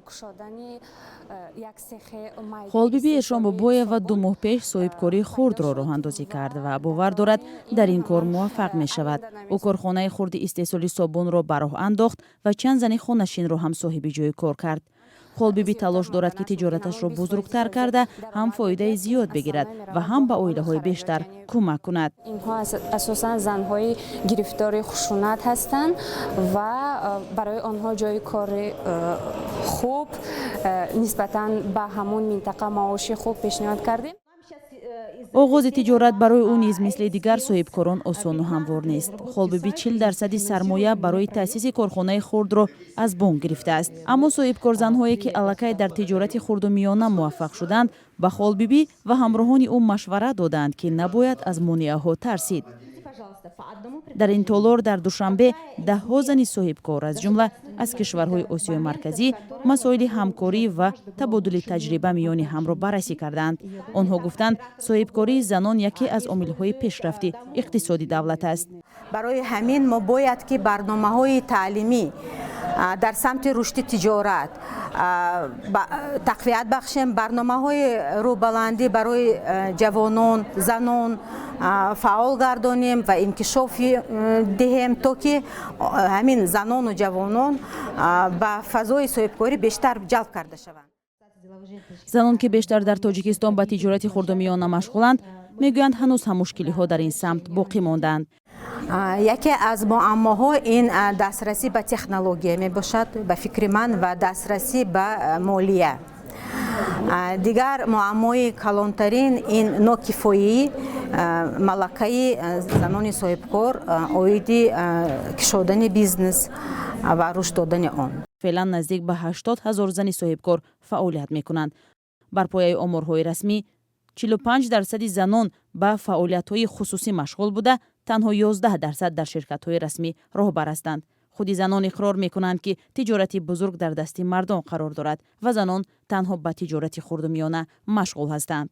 Кушодани як сехи Холбиби Эшонбобоева 2 моҳ пеш соҳибкории хурдро роҳандозӣ кард ва бовар дорад, дар ин кор муваффақ мешавад. Ӯ корхонаи хурди истеҳсоли собунро ба роҳ андохт ва чанд зани хонашинро ҳам соҳиби ҷои кор кард. Холбибӣ талош дорад, ки тиҷораташро бузургтар карда, ҳам фоидаи зиёд бигирад ва ҳам ба оилаҳои бештар кӯмак кунад. Инҳо асосан занҳои гирифтори хушунат ҳастанд ва барои онҳо ҷои кори хуб, нисбатан ба ҳамон минтақа маоши хуб пешниҳод кардем. Оғози тиҷорат барои ӯ низ мисли дигар соҳибкорон осону ҳамвор нест. Холбибӣ 40 дарсади сармоя барои таъсиси корхонаи хурдро аз бонк гирифтааст. Аммо соҳибкорзанҳое, ки аллакай дар тиҷорати хурду миёна муваффақ шуданд, ба Холбибӣ ва ҳамроҳони ӯ машварат додаанд, ки набояд аз монеаҳо тарсид. Дар ин толор дар Душанбе даҳҳо зани соҳибкор, аз ҷумла аз кишварҳои Осиёи Марказӣ, масоили ҳамкорӣ ва табодули таҷриба миёни ҳамро баррасӣ кардаанд. Онҳо гуфтанд, соҳибкории занон яке аз омилҳои пешрафти иқтисоди давлат аст. Барои ҳамин мо бояд, ки барномаҳои таълимӣ дар самти рушди тиҷорат тақвият бахшем, барномаҳои рӯбаландӣ барои ҷавонон, занон фаъол гардонем ва инкишоф диҳем, то ки ҳамин занону ҷавонон ба фазои соҳибкорӣ бештар ҷалб карда шаванд. Занон, ки бештар дар Тоҷикистон ба тиҷорати хурду миёна машғуланд, мегӯянд, ҳанӯз ҳам мушкилиҳо дар ин самт боқӣ мондаанд. Яке аз муаммоҳо ин дастрасӣ ба технология мебошад, ба фикри ман, ва дастрасӣ ба молия. Дигар муаммои калонтарин ин нокифоии малакаи занони соҳибкор оиди кушодани бизнес ва рушд додани он. Феълан наздик ба 80 000 зани соҳибкор фаъолият мекунанд. Бар пояи оморҳои расмӣ, 45 дарсади занон ба фаъолиятҳои хусусӣ машғул буда, танҳо 11 дарсад дар ширкатҳои расмӣ роҳбар ҳастанд. Худи занон иқрор мекунанд, ки тиҷорати бузург дар дасти мардон қарор дорад ва занон танҳо ба тиҷорати хурду миёна машғул ҳастанд.